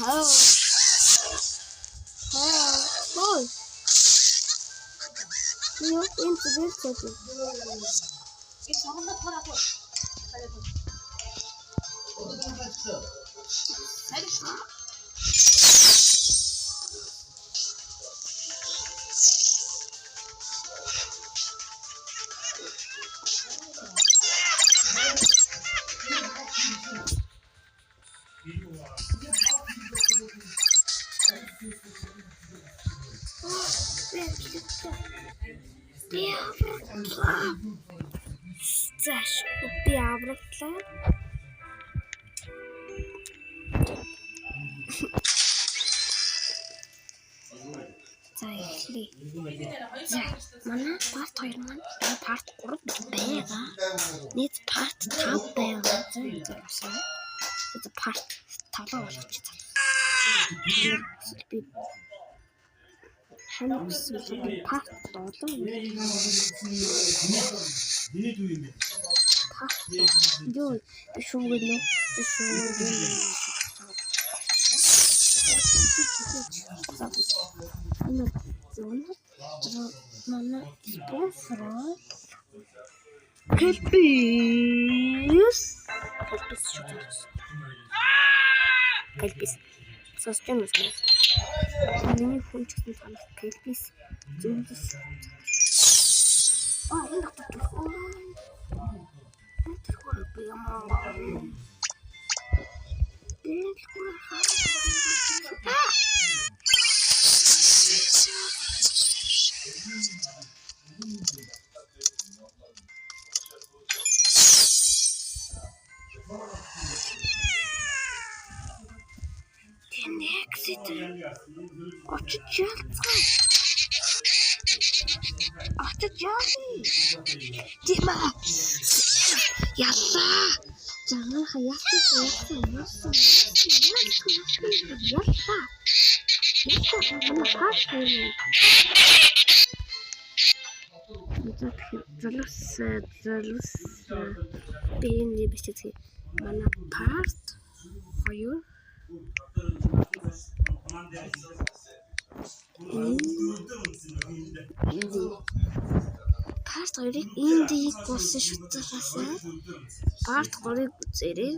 Хаа. Хаа. Хой. Юу энэ зүгээр цэцэн. Би авраглаа. Зааш би авраглаа. За эхлэе. За манай part 2 маань part 3 байгаа. Нийт part 5 байгаа. За энэ болсон. За part 5 болгочих. Би хамаг эсвэл би part 7 Миний дүү юм бэ? Part юу би шүүгэн нөө би шүүгэн. Манай спонсор Кэлбис. Кэлбис шүү дээ. Кэлбис. Сонсч юм уу? Миний хүн ч гэсэн танах Кэлбис зөвлөс. Аа энэ дотор төрхөө. Энэ төрхөө би юм аа. Энэ төрхөө. Тэр exit очиж ялцгаа. Очиж ялъя. Тийм аа. Яллаа. За манайха ялсан ялсан ялсан ялсан яллаа. Яллаа манай пас хоёр. Залуус залуус би энэ бичдэг. Манай part 2 энд part 2-ыг энд болсон шүтэлсэн. Part 3-ыг үзээрэй.